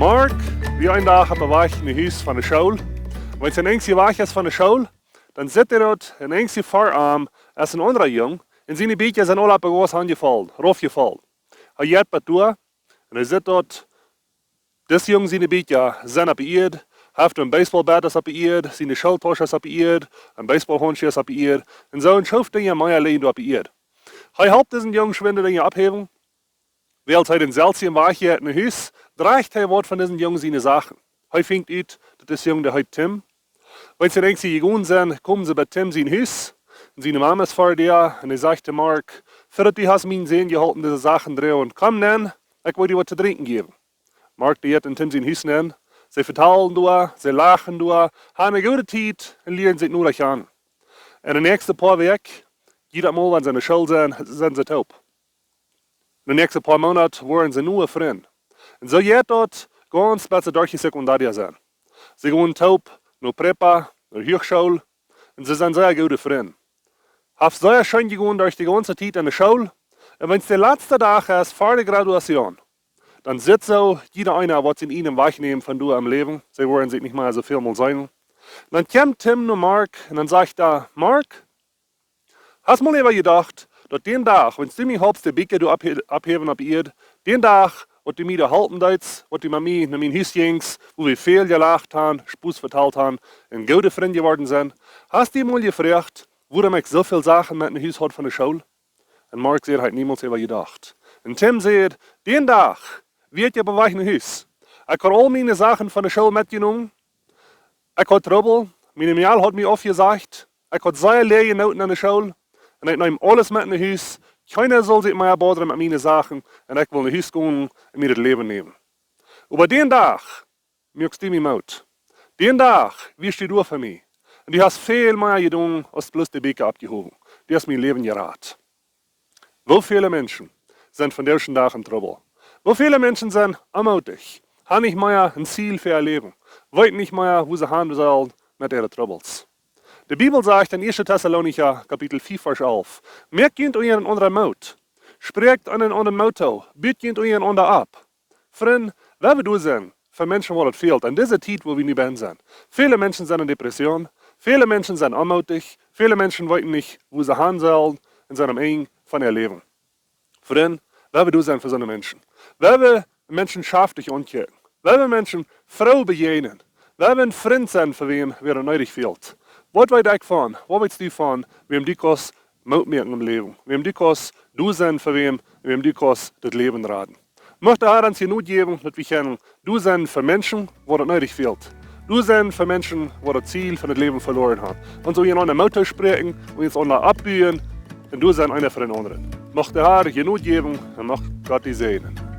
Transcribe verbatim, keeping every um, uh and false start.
Mark wia een Dach opp dän Wajch no Hus von de School. Wan hee eensje wajch es von de School, dan sitt hee doa un eensje ver am es een aundra Jung, un siene Bieekja sent aula opp de Goass aunjefollen, raufjefollen. Hee jeit bat doa un hee sitt doa, dis Jung siene Bieekja sent opp de Ieed, hee haft een Baseballbat opp de Ieed, siene Schooltausch es opp de Ieed, een Baseballhaundschoh es opp de Ieed, un soo een Schoof Dinja mea lijen doa opp de Ieed. Hee halpt disen Jung schwind de Dinja opphäwen. Wiels hee dän selwjen Wajch jeit no Hus, drajcht hee waut von disen Jung siene Sachen. Hee finjt ut, daut dis Jung, dee heet Tim. Wan see eensje jegonen sent, komen see bie Tim sien Hus, un siene Mame es ver de Däa, un dee sajcht to Mark: "Ver daut du hast mienen Sän jeholpen dise Sachen droagen, komm nenn, ekj well die waut to drinkjen jäwen." Mark, dee jeit en Tim sien Hus nenn. See vetalen doa, see lachen doa, haben eene goode Tiet un lieren sikj nu kjanen. Un de näakjste poa Wäakj, jiedet Mol wan see enne School sent, sent see toop. De näakjste poa Moonat woaren see nu Frind. Un soo jeit daut gaunz bat see derch de Sekundaria sent. See gonen toop no Prepa, no Huachschool, un see sent sea goode Frind. Haft sea scheen jegonen derch de gaunze Tiet enne School. Un wan de latste Dach es ver de Graduation, dan sitt soo jieda eena waut sien ieejnen Wajch nämen von doa em Läwen. See woaren sikj nich mea soo väl mol seenen. Dan kjemt Tim no Mark un dan sajcht hee: "Mark, hast mol äwa jedocht, daut dän Dach, wan du mie holpst de Bieekja doa opphä-, opphäwen opp de Ieed, dän Dach, waut du mie doa halpen deetst, waut du met mie no mien Hus jinjst, wua wie väl jelacht haben, Spos vetalt haben un goode Frind jeworden sent, hast du mol jefroacht, wuarom ekj soo väl Sachen met no Hus haud von de School?" Un Mark säd, hee haud niemols äwa jedocht. Un Tim säd: "Dän Dach wia ekj opp dän Wajch no Hus. Ekj haud aul miene Sachen von de School metjenomen. Ekj haud Trubbel. Miene Mejal haud mie aufjesajcht. Ekj haud sea läaje Noten enne School. Un ekj neem aules met no Hus. Kjeena saul sikj mea bodren met miene Sachen. Un ekj well no Hus gonen un mie daut Läwen nämen. Oba dän Dach muakst du mie Moot. Dän Dach wieescht du doa fa mie. Un du hast väl mea jedonen aus bloos de Bieekja oppjehowen. Du hast mien Läwen jerat." Woo väle Menschen sent vondoag dän Dach en Trubbel? Woo väle Menschen sent onmootich, haben nich mea een Ziel fa äa Läwen, weeten nich mea, wua see han sellen met äare Trubbels? De Bibel sajcht en ieeschte Tessalonicha Kapitel fief, Varsch alf: "Moakt junt unjarenaunda Moot. Spräakjt eenaunda Moot too, but junt unjarenaunda opp." Frind, well wie doa sennen fa Menschen, wua daut fält, en dise Tiet, wua wie nu bennen sent. Väle Menschen sent en Depression, väle Menschen sent onmootich, väle Menschen weeten nich, wua see han sellen un sent aum Enj von äa Läwen. Frind, well wie doa sennen fa soone Menschen. Well wie Menschen schaftich aunkjikjen. Well wie Menschen froo bejäajnen. Well wie een Frint sennen fa wäm, wäa daut needich fält. Waut weet ekj von, waut weetst du von, wäm du kaust Moot moaken em Läwen, wäm du kaust doa sennen fa wäm, wäm du kaust daut Läwen raden. Mucht de Har ons Jnod jäwen, daut wie kjennen doa sennen fa Menschen, wua daut needich fält. Doa sennen fa Menschen, wua daut Ziel von daut Läwen veloaren haben. Ons unjarenaunda Moot toospräakjen, ons unjarenaunda oppbuen un doa sennen eena fa dän aundren. Mucht de Har Jnod jäwen un mucht Gott die säajnen.